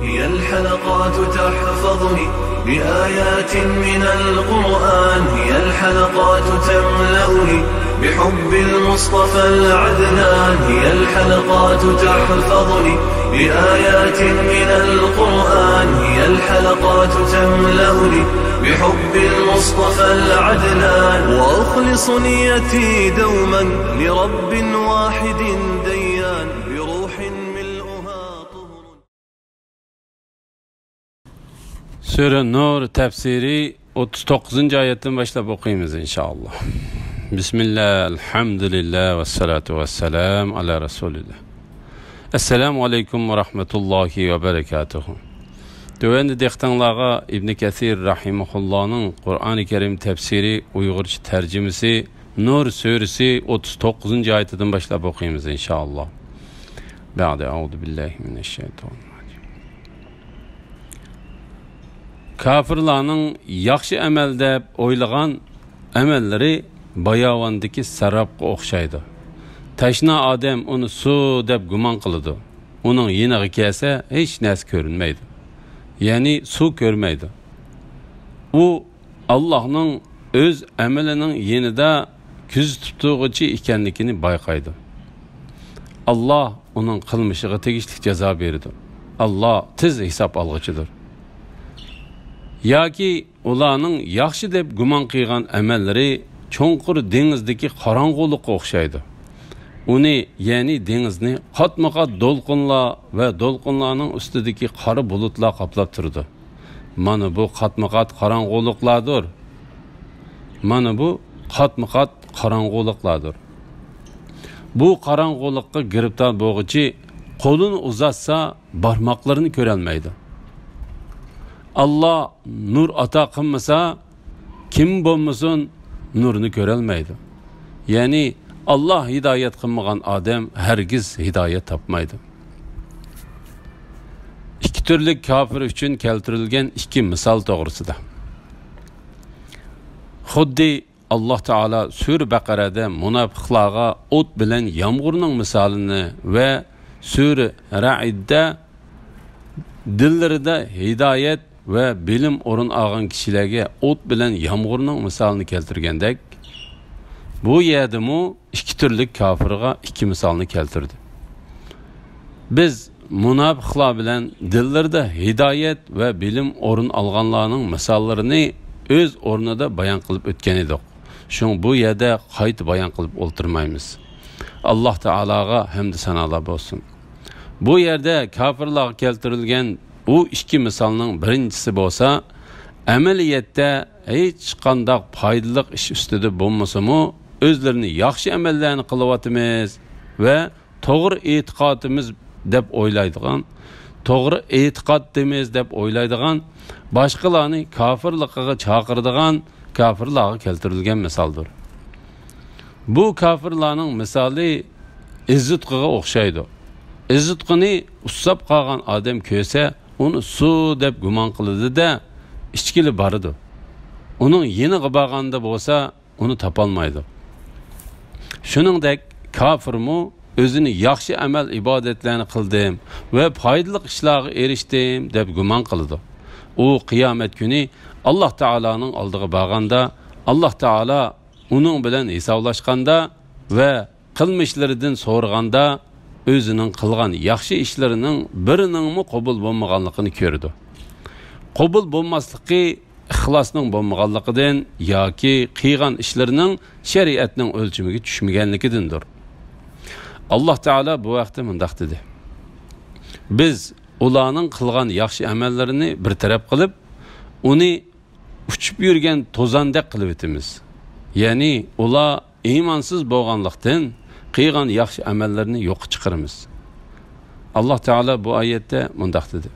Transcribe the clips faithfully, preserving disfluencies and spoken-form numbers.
هي الحلقات تحفظني بآيات من القرآن، هي الحلقات تملأني بحب المصطفى العدنان، هي الحلقات تحفظني بآيات من القرآن، هي الحلقات تملأني بحب المصطفى العدنان، وأخلص نيتي دوما لرب واحد ديان، بروح ملؤها طهر. سۈرە نۇر تەپسىرى ئوتتۇز توققۇزىنچى ئايەتتىن باشلاپ ئوقۇيمىز، ئىنشائاللا. بىسمىللا، ئەلھەمدۇلىللا، ۋەسسالاتۇ ۋەسسالامۇ ئالا رەسۇلىللا. ئەسسالامۇ ئەلەيكۇم ۋە رەھمەتۇللاھى ۋە بەرەكاتۇھۇ. تۆۋەندە دىققىتىڭلارغا ئىبنى كەسىر رەھىمەھۇللانىڭ قۇرئانى كەرىم تەپسىرى، ئۇيغۇرچە تەرجىمىسى، نۇر سۈرىسى ئوتتۇز توققۇزىنچى ئايىتىدىن باشلاپ ئوقۇيمىز، ئىنشائاللا. بەئدە، ئەئۇزۇ بىللاھى مىنەششەيتانىر راجىم. كاپىرلارنىڭ ياخشى ئەمەل دەپ ئويلىغان ئەمەللىرى باياۋاندىكى سەرابقا ئوخشايدۇ. تەشنا ئادەم ئۇنى سۇ دەپ گۇمان قىلىدۇ. ئۇنىڭ يېنىغا كەلسە، ھېچ نەرسە كۆرۈنمەيدۇ. يەنى سۇ كۆرمەيدۇ. ئۇ ئاللاھنىڭ ئۆز ئەمىلىنىڭ يېنىدا كۆزىتىپ تۇرغۇچى ئىكەنلىكىنى بايقايدۇ. ئاللاھ ئۇنىڭ قىلمىشىغا تېگىشلىك جازا بېرىدۇ. ئاللاھ تېز ھېساب ئالغۇچىدۇر. ياكى ئۇلارنىڭ ياخشى دەپ گۇمان قىلغان ئەمەللىرى چوڭقۇر دېڭىزدىكى قاراڭغۇلۇققا ئوخشايدۇ. ئۇنى، يەنى دېڭىزنى قاتمۇقات دولقۇنلار ۋە دولقۇنلارنىڭ ئۈستىدىكى قارا بۇلۇتلار قاپلاپ تۇرىدۇ. مانا بۇ قاتمۇقات قاراڭغۇلۇقلاردۇر. مانا بۇ قاتمۇقات قاراڭغۇلۇقلاردۇر. بۇ قاراڭغۇلۇققا گىرىپتار بولغۇچى قولىنى ئۇزاتسا، بارماقلىرىنى كۆرەلمەيدۇ. ئاللاھ نۇر ئاتا قىلمىسا، كىم بولمىسۇن، نۇرنى كۆرەلمەيدۇ. يەنى، ئاللاھ ھىدايەت قىلمىغان ئادەم ھەرگىز ھىدايەت تاپمايدۇ. ئىككى تۈرلۈك كاپىر ئۈچۈن كەلتۈرۈلگەن ئىككى مىسال توغرىسىدا. خۇددى ئاللاھ تائالا سۈرە بەقەرەدە مۇناپىقلارغا ئوت بىلەن يامغۇرنىڭ مىسالىنى ۋە سۈرە رەئدتە دىللىرىدا ھىدايەت ۋە بىلىم ئورۇن ئالغان كىشىلەرگە ئوت بىلەن يامغۇرنىڭ مىسالىنى كەلتۈرگەندەك، بۇ يەردىمۇ ئىككى تۈرلۈك كاپىرغا ئىككى مىسالنى كەلتۈردى. بىز مۇناپىقلار بىلەن دىللىرىدا ھىدايەت ۋە بىلىم ئورۇن ئالغانلارنىڭ مىساللىرىنى ئۆز ئورنىدا بايان قىلىپ ئۆتكەن ئىدۇق. شۇڭا بۇ يەردە قايتا بايان قىلىپ ئولتۇرمايمىز. ئاللاھ تائالاغا ھەمدۇ سانالار بولسۇن. بۇ يەردە كاپىرلارغا كەلتۈرۈلگەن بۇ ئىككى مىسالنىڭ بىرىنچىسى بولسا، ئەمەلىيەتتە ھېچقانداق پايدىلىق ئىش ئۈستىدە بولمىسىمۇ، ئۆزلىرىنى ياخشى ئەمەللەرنى قىلىۋاتىمىز ۋە توغرا ئېتىقادىمىز دەپ ئويلايدىغان، توغرا ئېتىقادتىمىز دەپ ئويلايدىغان، باشقىلارنى كاپىرلىقىغا چاقىرىدىغان كاپىرلارغا كەلتۈرۈلگەن مىسالدۇر. بۇ كاپىرلارنىڭ مىسالى ئىززىتقىغا ئوخشايدۇ. ئىززىتقىنى ئۇسساپ قالغان ئادەم كۆرسە، ئۇنى سۇ دەپ گۇمان قىلىدۇ-دە، ئىچكىلى بارىدۇ. ئۇنىڭ يېنىغا بارغاندا بولسا، ئۇنى تاپالمايدۇ. شۇنىڭدەك كاپىرمۇ ئۆزىنى ياخشى ئەمەل ئىبادەتلەرنى قىلدىم ۋە پايدىلىق ئىشلارغا ئېرىشتىم دەپ گۇمان قىلىدۇ. ئۇ قىيامەت كۈنى ئاللاھ تائالانىڭ ئالدىغا بارغاندا، ئاللاھ تائالا ئۇنىڭ بىلەن ھېسابلاشقاندا ۋە قىلمىشلىرىدىن سورىغاندا، ئۆزىنىڭ قىلغان ياخشى ئىشلىرىنىڭ بىرىنىڭمۇ قوبۇل بولمىغانلىقىنى كۆرىدۇ. قوبۇل بولماسلىقى ئىخلاسنىڭ بولمىغانلىقىدىن ياكى قىلغان ئىشلىرىنىڭ شەرىئەتنىڭ ئۆلچىمىگە چۈشمىگەنلىكىدىندۇر. ئاللاھ تائالا بۇ ھەقتە مۇنداق دېدى: بىز ئۇلارنىڭ قىلغان ياخشى ئەمەللىرىنى بىر تەرەپ قىلىپ، ئۇنى ئۇچۇپ يۈرگەن توزاندەك قىلىۋېتىمىز. يەنى ئۇلار ئىمانسىز بولغانلىقتىن، قىلغان ياخشى ئەمەللىرىنى يوققا چىقىرىمىز. ئاللاھ تائالا بۇ ئايەتتە مۇنداق دېدى: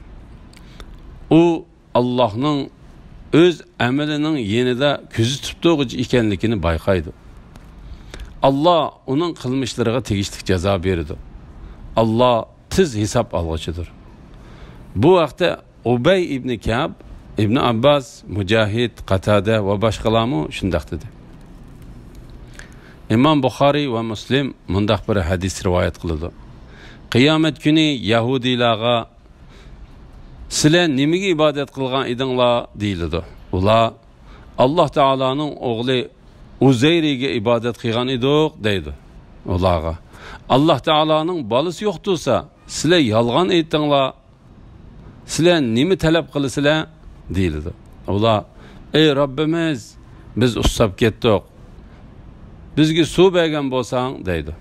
ئۇ ئاللاھنىڭ ئۆز ئەمىلىنىڭ يېنىدا كۆزىتىپ تۇرغۇچى ئىكەنلىكىنى بايقايدۇ. ئاللاھ ئۇنىڭ قىلمىشلىرىغا تېگىشلىك جازا بېرىدۇ. ئاللاھ تېز ھېساب ئالغۇچىدۇر. بۇ ھەقتە ئۇبەي ئىبنى كەئب، ئىبنى ئابباس، مۇجاھىد، قاتادە ۋە باشقىلارمۇ شۇنداق دېدى. ئىمام بۇخارىي ۋە مۇسلىم مۇنداق بىر ھەدىس رىۋايەت قىلىدۇ: قىيامەت كۈنى يەھۇدىيلارغا سىلەر نېمىگە ئىبادەت قىلغان ئىدىڭلار؟ دېيىلىدۇ. ئۇلار، ئاللاھ تائالانىڭ ئوغلى ئۇزەيرىگە ئىبادەت قىلغان ئىدۇق، دەيدۇ. ئۇلارغا، ئاللاھ تائالانىڭ بالىسى يوق تۇرسا، سىلەر يالغان ئېيتتىڭلار. سىلەر نېمە تەلەپ قىلىسىلەر؟ دېيىلىدۇ. ئۇلار، ئەي رەببىمىز، بىز ئۇسساپ كەتتۇق. بىزگە سۇ بەرگەن بولساڭ، دەيدۇ.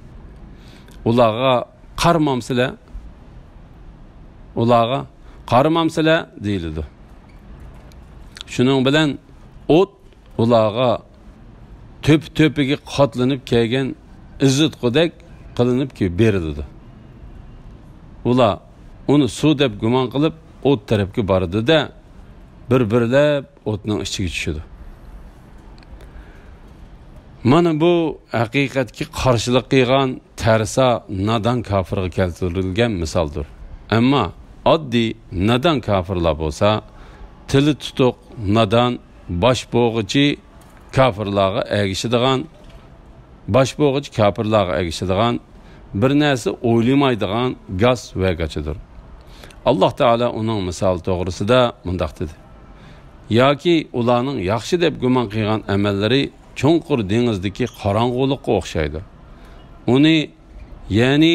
ئۇلارغا، قارىمامسىلەر؟ ئۇلارغا، قارىمامسىلەر؟ دېيىلىدۇ. شۇنىڭ بىلەن ئوت ئۇلارغا تۆپە-تۆپىگە قاتلىنىپ كەلگەن ئىززىتقۇدەك قىلىنىپ كۆ-، بېرىلىدۇ. ئۇلار ئۇنى سۇ دەپ گۇمان قىلىپ، ئوت تەرەپكە بارىدۇ-دە، بىر-بىرلەپ ئوتنىڭ ئىچىگە چۈشىدۇ. مانا بۇ ھەقىقەتكە قارشىلىق قىلغان تەرسا، نادان كاپىرغا كەلتۈرۈلگەن مىسالدۇر. ئەمما ئاددىي نادان كاپىرلار بولسا، تىلى تۇتۇق، نادان، باش بوغىچى كاپىرلارغا ئەگىشىدىغان، باش بوغىچى كاپىرلارغا ئەگىشىدىغان، بىر نەرسە ئويلىمايدىغان گاس ۋە گاچىدۇر. ئاللاھ تائالا ئۇنىڭ مىسالى توغرىسىدا مۇنداق دېدى: ياكى ئۇلارنىڭ ياخشى دەپ گۇمان قىلغان ئەمەللىرى چوڭقۇر دېڭىزدىكى قاراڭغۇلۇققا ئوخشايدۇ. ئۇنى، يەنى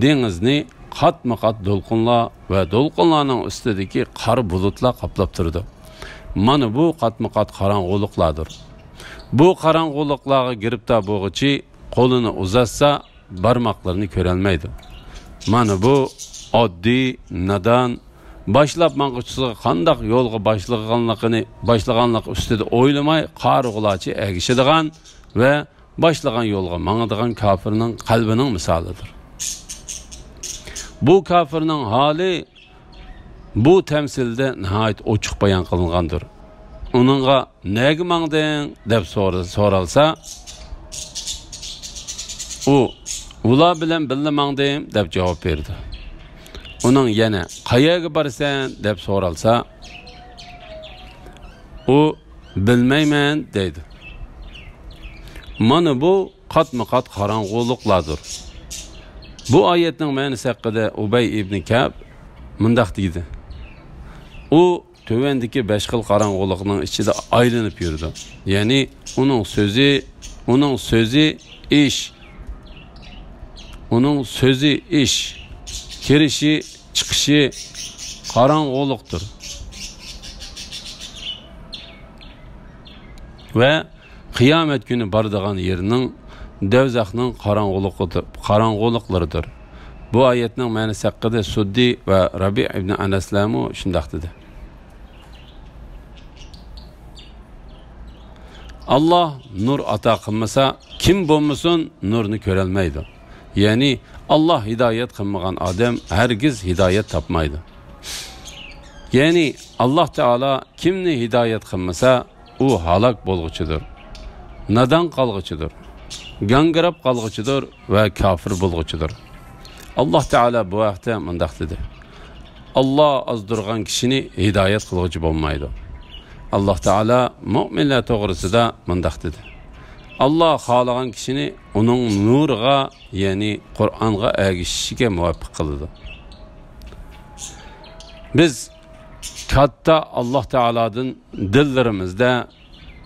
دېڭىزنى قاتمۇ-قات دولقۇنلار ۋە دولقۇنلارنىڭ ئۈستىدىكى قارا بۇلۇتلار قاپلاپ تۇرىدۇ. مانا بۇ قاتمۇ-قات قاراڭغۇلۇقلاردۇر. بۇ قاراڭغۇلۇقلارغا گىرىپتار بولغۇچى قولىنى ئۇزاتسا، بارماقلىرىنى كۆرەلمەيدۇ. مانا بۇ ئاددىي، نادان، باشلاپ ماڭغۇچىسىغا قانداق يولغا باشلىغانلىقىنى، باشلىغانلىقى ئۈستىدە ئويلىماي، قارىغۇلارچە ئەگىشىدىغان ۋە باشلىغان يولغا ماڭىدىغان كاپىرنىڭ قەلبىنىڭ مىسالىدۇر. بۇ كاپىرنىڭ ھالى بۇ تەمسىلدە ناھايىتى ئوچۇق بايان قىلىنغاندۇر. ئۇنىڭغا «نەگە ماڭدىڭ؟» دەپ سورا-، سورالسا، ئۇ «ئۇلار بىلەن بىللە ماڭدىم» دەپ جاۋاب بېرىدۇ. ئۇنىڭ يەنە «قەيەرگە بارىسەن؟» دەپ سورالسا، ئۇ «بىلمەيمەن» دەيدۇ. مانا بۇ قاتمۇ-قات قاراڭغۇلۇقلاردۇر. بۇ ئايەتنىڭ مەنىسى ھەققىدە ئۇبەي ئىبنى كەئب مۇنداق دېدى: ئۇ تۆۋەندىكى بەش خىل قاراڭغۇلۇقنىڭ ئىچىدە ئايلىنىپ يۈرىدۇ. يەنى ئۇنىڭ سۆزى، ئۇنىڭ سۆزى ئىش، ئۇنىڭ سۆزى ئىش، كىرىشى، چىقىشى قاراڭغۇلۇقتۇر. ۋە قىيامەت كۈنى بارىدىغان يېرىنىڭ دوزاخنىڭ قاراڭغۇلۇقىدۇر، قاراڭغۇلۇقلىرىدۇر. بۇ ئايەتنىڭ مەنىسى ھەققىدە سۇددى ۋە رەبىئ ئىبنى ئەنەسلەرمۇ شۇنداق دېدى: ئاللاھ نۇر ئاتا قىلمىسا، كىم بولمىسۇن نۇرنى كۆرەلمەيدۇ. يەنى ئاللاھ ھىدايەت قىلمىغان ئادەم ھەرگىز ھىدايەت تاپمايدۇ. يەنى ئاللاھ تائالا كىمنى ھىدايەت قىلمىسا، ئۇ ھالاك بولغۇچىدۇر، نادان قالغۇچىدۇر، گاڭگىراپ قالغۇچىدۇر ۋە كاپىر بولغۇچىدۇر. ئاللاھ تائالا بۇ ھەقتە مۇنداق دېدى: ئاللاھ ئازدۇرغان كىشىنى ھىدايەت قىلغۇچى بولمايدۇ. ئاللاھ تائالا مۆمىنلەر توغرىسىدا مۇنداق دېدى: ئاللاھ خالىغان كىشىنى ئۇنىڭ نۇرىغا، يەنى قۇرئانغا ئەگىشىشكە مۇۋەپپەق قىلىدۇ. بىز كاتتا ئاللاھ تائالادىن دىللىرىمىزدە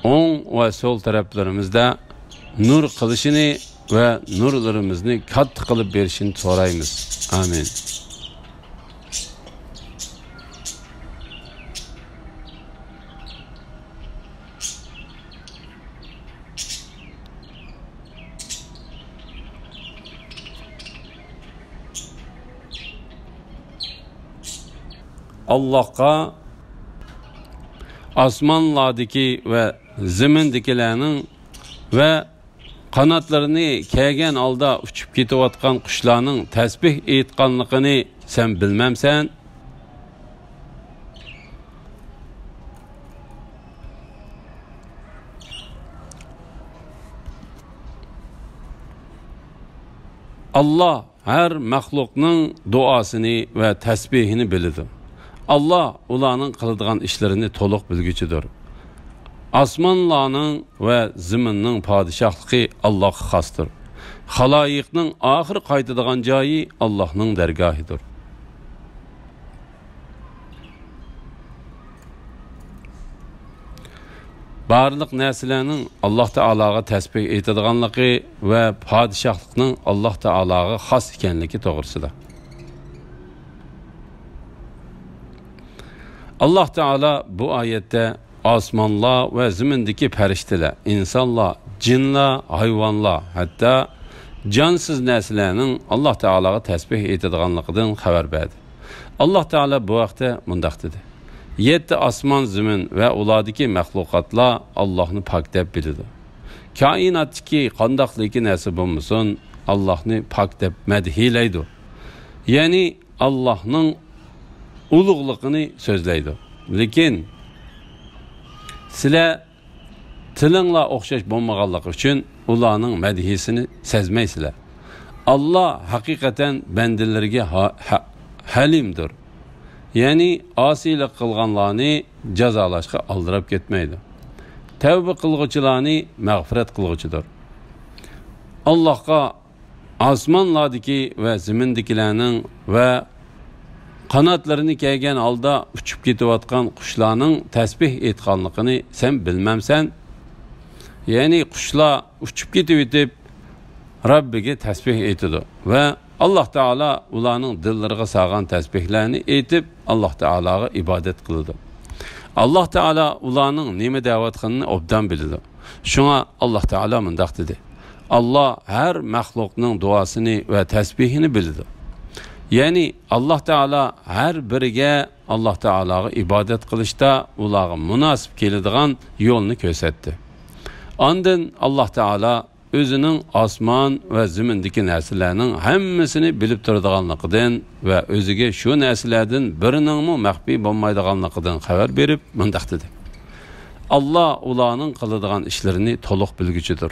ئوڭ ۋە سول تەرەپلىرىمىزدە نۇر قىلىشىنى ۋە نۇرلىرىمىزنى كاتتا قىلىپ بېرىشىنى سورايمىز. ئامىن. ئاللاھقا ئاسمانلاردىكى ۋە زېمىندىكىلەرنىڭ ۋە قاناتلىرىنى كەيگەن ھالدا ئۇچۇپ كېتىۋاتقان قۇشلارنىڭ تەسبىھ ئېيتقانلىقىنى سەن بىلمەمسەن؟ ئاللاھ ھەر مەخلۇقنىڭ دۇئاسىنى ۋە تەسبىھىنى بىلىدۇ. ئاللاھ ئۇلارنىڭ قىلىدىغان ئىشلىرىنى تولۇق بىلگۈچىدۇر. ئاسمانلارنىڭ ۋە زېمىننىڭ پادىشاھلىقى ئاللاھقا خاستۇر. خالايىقنىڭ ئاخىر قايتىدىغان جايى ئاللاھنىڭ دەرگاھىدۇر. بارلىق نەرسىلەرنىڭ ئاللاھ تائالاغا تەسبىھ ئېيتىدىغانلىقى ۋە پادىشاھلىقنىڭ ئاللاھ تائالاغا خاس ئىكەنلىكى توغرىسىدا. ئاللاھ تائالا بۇ ئايەتتە ئاسمانلار ۋە زېمىندىكى پەرىشتىلەر، ئىنسانلار، جىنلار، ھايۋانلار، ھەتتا جانسىز نەرسىلەرنىڭ ئاللاھ تائالاغا تەسبىھ ئېيتىدىغانلىقىدىن خەۋەر بەردى. ئاللاھ تائالا بۇ ھەقتە مۇنداق دېدى: يەتتە ئاسمان، زېمىن ۋە ئۇلاردىكى مەخلۇقاتلار ئاللاھنى پاك دەپ بىلىدۇ. كائىناتتىكى قانداقلىكى نەرسە بولمىسۇن، ئاللاھنى پاك دەپ مەدھىيلەيدۇ. يەنى ئاللاھنىڭ ئۇلۇغلۇقىنى سۆزلەيدۇ. لېكىن سىلەر تىلىڭلار ئوخشاش بولمىغانلىقى ئۈچۈن ئۇلارنىڭ مەدھىيىسىنى سەزمەيسىلەر. ئاللاھ ھەقىقەتەن بەندىلىرىگە ھە-، ھە-، ھەلىمدۇر. يەنى ئاسىيلىق قىلغانلارنى جازالاشقا ئالدىراپ كەتمەيدۇ. تەۋبە قىلغۇچىلارنى مەغپىرەت قىلغۇچىدۇر. ئاللاھقا ئاسمانلاردىكى ۋە زېمىندىكىلەرنىڭ ۋە قاناتلىرىنى كەيگەن ھالدا ئۇچۇپ كېتىۋاتقان قۇشلارنىڭ تەسبىھ ئېيتقانلىقىنى سەن بىلمەمسەن؟ يەنى قۇشلار ئۇچۇپ كېتىۋېتىپ، رەببىگە تەسبىھ ئېيتىدۇ ۋە ئاللاھ تائالا ئۇلارنىڭ دىللىرىغا سالغان تەسبىھلەرنى ئېيتىپ، ئاللاھ تائالاغا ئىبادەت قىلىدۇ. ئاللاھ تائالا ئۇلارنىڭ نېمە دەۋاتقىنىنى ئوبدان بىلىدۇ. شۇڭا ئاللاھ تائالا مۇنداق دېدى: ئاللاھ ھەر مەخلۇقنىڭ دۇئاسىنى ۋە تەسبىھىنى بىلىدۇ. يەنى ئاللاھ تائالا ھەر بىرىگە ئاللاھ تائالاغا ئىبادەت قىلىشتا ئۇلارغا مۇناسىپ كېلىدىغان يولنى كۆرسەتتى. ئاندىن ئاللاھ تائالا ئۆزىنىڭ ئاسمان ۋە زېمىندىكى نەرسىلەرنىڭ ھەممىسىنى بىلىپ تۇرىدىغانلىقىدىن ۋە ئۆزىگە شۇ نەرسىلەردىن بىرىنىڭمۇ مەخپىي بولمايدىغانلىقىدىن خەۋەر بېرىپ مۇنداق دېدى: ئاللاھ ئۇلارنىڭ قىلىدىغان ئىشلىرىنى تولۇق بىلگۈچىدۇر.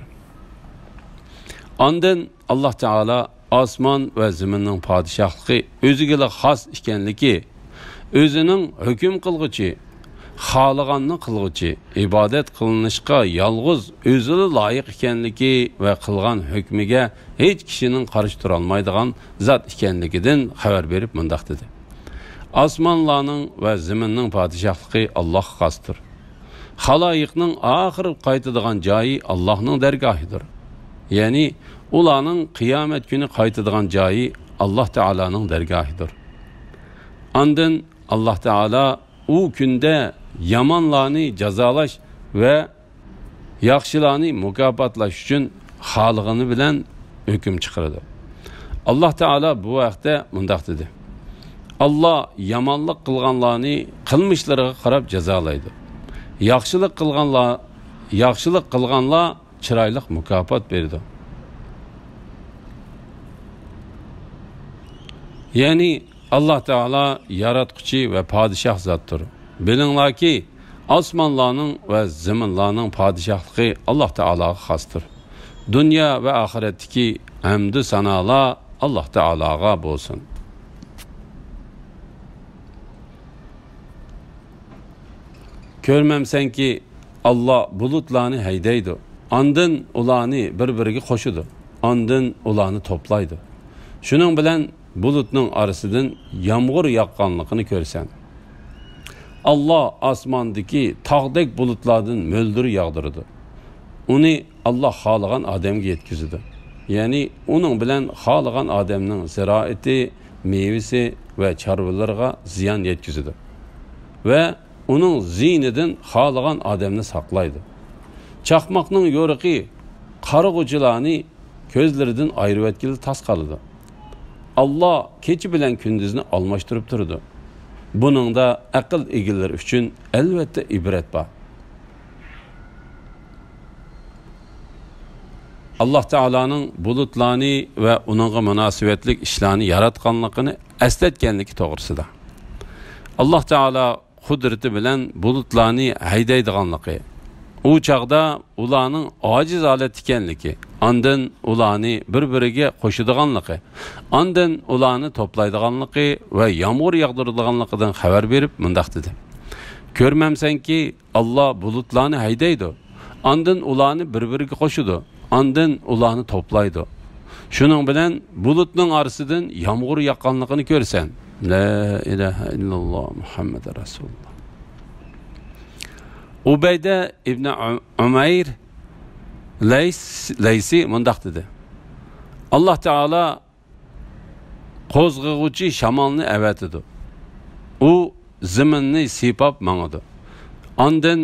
ئاندىن ئاللاھ تائالا ئاسمان ۋە زېمىننىڭ پادىشاھلىقى ئۆزىگىلا خاس ئىكەنلىكى، ئۆزىنىڭ ھۆكۈم قىلغۇچى، خالىغاننى قىلغۇچى، ئىبادەت قىلىنىشقا يالغۇز ئۆزىلا لايىق ئىكەنلىكى ۋە قىلغان ھۆكمىگە ھېچ كىشىنىڭ قارشى تۇرالمايدىغان زات ئىكەنلىكىدىن خەۋەر بېرىپ مۇنداق دېدى: ئاسمانلارنىڭ ۋە زېمىننىڭ پادىشاھلىقى ئاللاھقا خاستۇر. خالايىقنىڭ ئاخىر قايتىدىغان جايى ئاللاھنىڭ دەرگاھىدۇر. يەنى ئۇلارنىڭ قىيامەت كۈنى قايتىدىغان جايى ئاللاھ تائالانىڭ دەرگاھىدۇر. ئاندىن ئاللاھ تائالا ئۇ كۈندە يامانلارنى جازالاش ۋە ياخشىلارنى مۇكاپاتلاش ئۈچۈن خالىغىنى بىلەن ھۆكۈم چىقىرىدۇ. ئاللاھ تائالا بۇ ھەقتە مۇنداق دېدى: ئاللاھ يامانلىق قىلغانلارنى قىلمىشلىرىغا قاراپ جازالايدۇ. ياخشىلىق قىلغانلار، ياخشىلىق قىلغانلار چىرايلىق مۇكاپات بېرىدۇ. يەنى ئاللاھ تائالا ياراتقۇچى ۋە پادىشاھ زاتتۇر. بىلىڭلاركى، ئاسمانلارنىڭ ۋە زېمىنلارنىڭ پادىشاھلىقى ئاللاھ تائالاغا خاستۇر. دۇنيا ۋە ئاخىرەتتىكى ھەمدۇ سانالار ئاللاھ تائالاغا بولسۇن. كۆرمەمسەنكى، ئاللاھ بۇلۇتلارنى ھەيدەيدۇ، ئاندىن ئۇلارنى بىر-بىرىگە قوشىدۇ، ئاندىن ئۇلارنى توپلايدۇ. شۇنىڭ بىلەن بۇلۇتنىڭ ئارىسىدىن يامغۇر ياغقانلىقىنى كۆرىسەن. ئاللاھ ئاسماندىكى تاغدەك بۇلۇتلاردىن مۆلدۈر ياغدۇرىدۇ. ئۇنى ئاللاھ خالىغان ئادەمگە يەتكۈزىدۇ. يەنى ئۇنىڭ بىلەن خالىغان ئادەمنىڭ زىرائىتى، مېۋىسى ۋە چارۋىلىرىغا زىيان يەتكۈزىدۇ. ۋە ئۇنىڭ زىيىنىدىن خالىغان ئادەمنى ساقلايدۇ. چاقماقنىڭ يورۇقى قارىغۇچىلارنى كۆزلىرىدىن ئايرىۋەتكىلى تاس قالىدۇ. ئاللاھ كېچە بىلەن كۈندۈزنى ئالماشتۇرۇپ تۇرىدۇ. بۇنىڭدا ئەقىل ئىگىلىرى ئۈچۈن ئەلۋەتتە ئىبرەت بار. ئاللاھ تائالانىڭ بۇلۇتلارنى ۋە ئۇنىڭغا مۇناسىۋەتلىك ئىشلارنى ياراتقانلىقىنى ئەسلەتكەنلىكى توغرىسىدا. ئاللاھ تائالا قۇدرىتى بىلەن بۇلۇتلارنى ھەيدەيدىغانلىقى، ئۇ چاغدا ئۇلارنىڭ ئاجىز ھالەتتە ئىكەنلىكى، ئاندىن ئۇلارنى بىر-بىرىگە قوشىدىغانلىقى، ئاندىن ئۇلارنى توپلايدىغانلىقى ۋە يامغۇر ياغدۇرىدىغانلىقىدىن خەۋەر بېرىپ مۇنداق دېدى: كۆرمەمسەنكى، ئاللاھ بۇلۇتلارنى ھەيدەيدۇ، ئاندىن ئۇلارنى بىر-بىرىگە قوشىدۇ، ئاندىن ئۇلارنى توپلايدۇ. شۇنىڭ بىلەن بۇلۇتنىڭ ئارىسىدىن يامغۇر ياغقانلىقىنى كۆرىسەن. لا ئىلاھە ئىللاللاھ مۇھەممەد رەسۇلۇللاھ. ئۇبەيدە ئىبنى ئۇ-، ئۇمەير لەيس-، لەيسى مۇنداق دېدى: ئاللا تائالا قوزغىغۇچى شامالنى ئەۋەتىدۇ. ئۇ زېمىننى سىيپاپ ماڭىدۇ. ئاندىن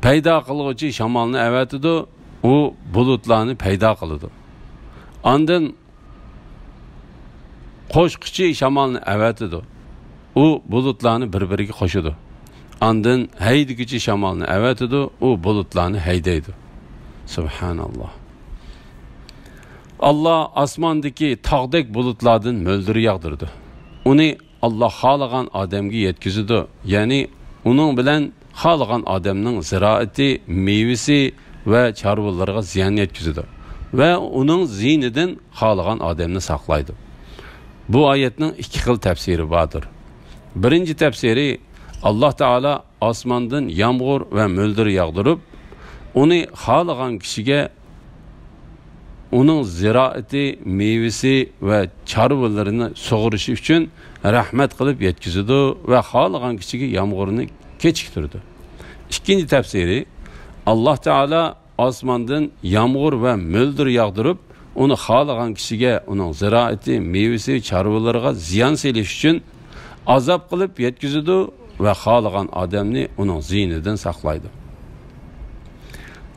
پەيدا قىلغۇچى شامالنى ئەۋەتىدۇ. ئۇ بۇلۇتلارنى پەيدا قىلىدۇ. ئاندىن قوشقۇچى شامالنى ئەۋەتىدۇ. ئۇ بۇلۇتلارنى بىر-بىرىگە قوشىدۇ. ئاندىن ھەيدىگۈچى شامالنى ئەۋەتىدۇ. ئۇ بۇلۇتلارنى ھەيدەيدۇ. سۇبھاناللا. ئاللا ئاسماندىكى تاغدەك بۇلۇتلاردىن مۆلدۈر ياغدۇرىدۇ. ئۇنى ئاللا خالىغان ئادەمگە يەتكۈزىدۇ. يەنى ئۇنىڭ بىلەن خالىغان ئادەمنىڭ زىرائىتى، مېۋىسى ۋە چارۋىلىرىغا زىيان يەتكۈزىدۇ. ۋە ئۇنىڭ زىيىنىدىن خالىغان ئادەمنى ساقلايدۇ. بۇ ئايەتنىڭ ئىككى خىل تەپسىرى باردۇر. بىرىنچى تەپسىرى، ئاللا تائالا ئاسماندىن يامغۇر ۋە مۆلدۈر ياغدۇرۇپ، ئۇنى خالىغان كىشىگە ئۇنىڭ زىرائىتى، مېۋىسى ۋە چارۋىلىرىنى سۇغىرىشى ئۈچۈن رەھمەت قىلىپ يەتكۈزىدۇ ۋە خالىغان كىشىگە يامغۇرنى كېچىكتۈرىدۇ. ئىككىنچى تەپسىرى، ئاللا تائالا ئاسماندىن يامغۇر ۋە مۆلدۈر ياغدۇرۇپ، ئۇنى خالىغان كىشىگە ئۇنىڭ زىرائىتى، مېۋىسى، چارۋىلىرىغا زىيان سېلىش ئۈچۈن ئازاب قىلىپ يەتكۈزىدۇ ۋە خالىغان ئادەمنى ئۇنىڭ زىيىنىدىن ساقلايدۇ.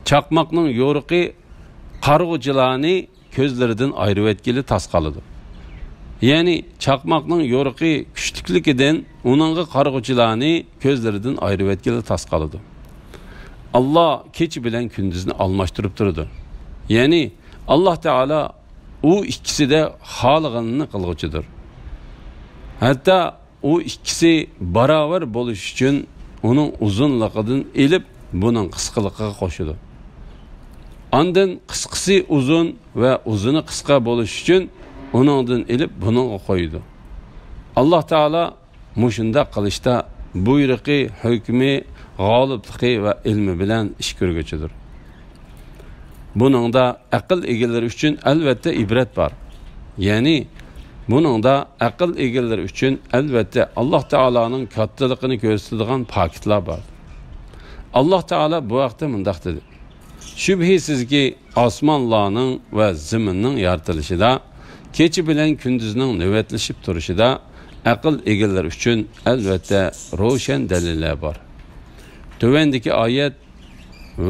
چاقماقنىڭ يورۇقى قارىغۇچىلارنى كۆزلىرىدىن ئايرىۋەتكىلى تاس قالىدۇ. يەنى چاقماقنىڭ يورۇقى كۈچلۈكلۈكىدىن ئۇنىڭغا قارىغۇچىلارنى كۆزلىرىدىن ئايرىۋەتكىلى تاس قالىدۇ. ئاللا كېچە بىلەن كۈندۈزنى ئالماشتۇرۇپ تۇرىدۇ. يەنى ئاللا تائالا ئۇ ئىككىسىدە خالىغىنىنى قىلغۇچىدۇر. ھەتتا ئۇ ئىككىسى باراۋەر بولۇش ئۈچۈن ئۇنىڭ ئۇزۇنلۇقىدىن ئېلىپ بۇنىڭ قىسقىلىقىغا قوشىدۇ. ئاندىن قىسقىسى ئۇزۇن ۋە ئۇزۇنى قىسقا بولۇش ئۈچۈن ئۇنىڭدىن ئېلىپ بۇنىڭغا قويىدۇ. ئاللا تائالا مۇشۇنداق قىلىشتا بۇيرۇقى، ھۆكمى، غالىبلىقى ۋە ئىلمى بىلەن ئىش كۆرگۈچىدۇر. بۇنىڭدا ئەقىل ئىگىلىرى ئۈچۈن ئەلۋەتتە ئىبرەت بار. يەنى بۇنىڭدا ئەقىل ئىگىلىرى ئۈچۈن ئەلۋەتتە ئاللا تائالانىڭ كاتتىلىقىنى كۆرسىتىدىغان پاكىتلار بار. ئاللا تائالا بۇ ھەقتە مۇنداق دېدى: شۈبھىسىزكى، ئاسمانلارنىڭ ۋە زېمىننىڭ يارىتىلىشىدا، كېچە بىلەن كۈندۈزنىڭ نۆۋەتلىشىپ تۇرۇشىدا ئەقىل ئىگىلىرى ئۈچۈن ئەلۋەتتە روشەن دەلىللەر بار. تۆۋەندىكى ئايەت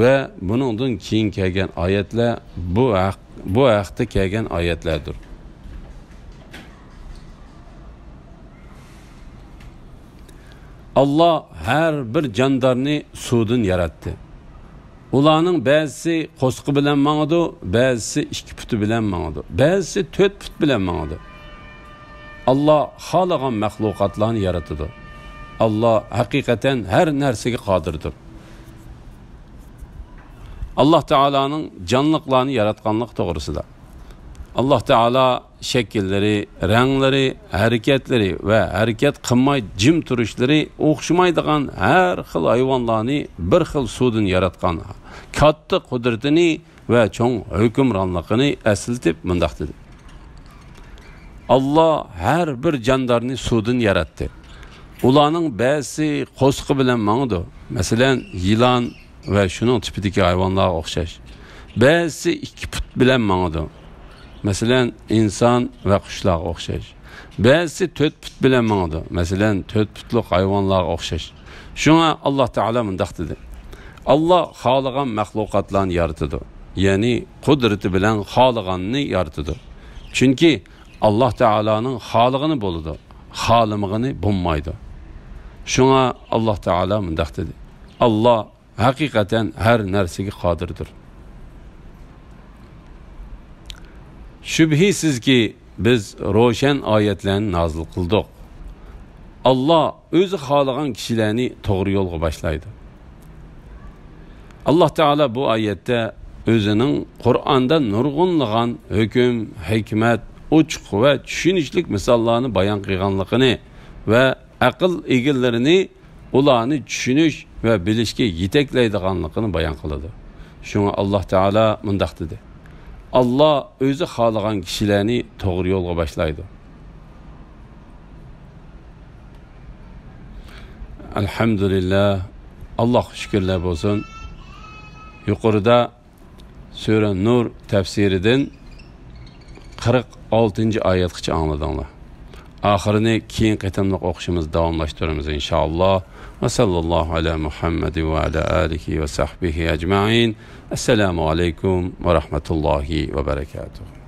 ۋە بۇنىڭدىن كېيىن كەلگەن ئايەتلەر بۇ ھەق-، بۇ ھەقتە كەلگەن ئايەتلەردۇر. ئاللا ھەر بىر جاندارنى سۇدىن ياراتتى. ئۇلارنىڭ بەزىسى قوسۇقى بىلەن ماڭىدۇ، بەزىسى ئىككى پۇتى بىلەن ماڭىدۇ، بەزىسى تۆت پۇت بىلەن ماڭىدۇ. ئاللا خالىغان مەخلۇقاتلارنى يارىتىدۇ. ئاللا ھەقىقەتەن ھەر نەرسىگە قادىردۇر. ئاللا تائالانىڭ جانلىقلارنى ياراتقانلىقى توغرىسىدا. ئاللا تائالا شەكىللىرى، رەڭلىرى، ھەرىكەتلىرى ۋە ھەرىكەت قىلماي جىم تۇرۇشلىرى ئوخشىمايدىغان ھەر خىل ھايۋانلارنى بىر خىل سۇدىن ياراتقان كاتتا قۇدرىتىنى ۋە چوڭ ھۆكۈمرانلىقىنى ئەسلىتىپ مۇنداق دېدى: ئاللا ھەر بىر جاندارنى سۇدىن ياراتتى. ئۇلارنىڭ بەزىسى قورسىقى بىلەن ماڭىدۇ. مەسىلەن، يىلان ۋە شۇنىڭ تىپىدىكى ھايۋانلارغا ئوخشاش. بەزىسى ئىككى پۇت بىلەن ماڭىدۇ. مەسىلەن، ئىنسان ۋە قۇشلارغا ئوخشاش. بەزىسى تۆت پۇت بىلەن ماڭىدۇ. مەسىلەن، تۆت پۇتلۇق ھايۋانلارغا ئوخشاش. شۇڭا ئاللا تائالا مۇنداق دېدى: ئاللا خالىغان مەخلۇقاتلارنى يارىتىدۇ. يەنى قۇدرىتى بىلەن خالىغاننى يارىتىدۇ. چۈنكى ئاللا تائالانىڭ خالىغىنى بولىدۇ، خالىمىغىنى بولمايدۇ. شۇڭا ئاللا تائالا مۇنداق دېدى: ئاللا ھەقىقەتەن ھەر نەرسىگە قادىردۇر. شۈبھىسىزكى، بىز روشەن ئايەتلەرنى نازىل قىلدۇق. ئاللا ئۆزى خالىغان كىشىلەرنى توغرا يولغا باشلايدۇ. ئاللا تائالا بۇ ئايەتتە ئۆزىنىڭ قۇرئاندا نۇرغۇنلىغان ھۆكۈم، ھېكمەت، ئوچۇق ۋە چۈشىنىشلىك مىساللارنى بايان قىلغانلىقىنى ۋە ئەقىل ئىگىلىرىنى ئۇلارنى چۈشىنىش ۋە بىلىشكە يېتەكلەيدىغانلىقىنى بايان قىلىدۇ. شۇڭا ئاللا تائالا مۇنداق دېدى: ئاللا ئۆزى خالىغان كىشىلەرنى توغرا يولغا باشلايدۇ. ئەلھەمدۇلىللا، ئاللاھقا شۈكۈرلەر بولسۇن. يۇقىرىدا سۈرە نۇر تەپسىرىدىن قىرىق ئالتىنچى ئايەتكىچە ئاڭلىدىڭلار. ئاخىرىنى كېيىن قېتىملىق ئوقۇشىمىز داۋاملاشتۇرىمىز، ئىنشائاللا. ۋە ساللاللاھۇ ئەلا مۇھەممەدىن ۋە ئەلا ئالىھى ۋە سەھبىھى ئەجمەئىن. ئەسسالامۇ ئەلەيكۇم ۋە رەھمەتۇللاھى ۋە بەرەكاتۇھ.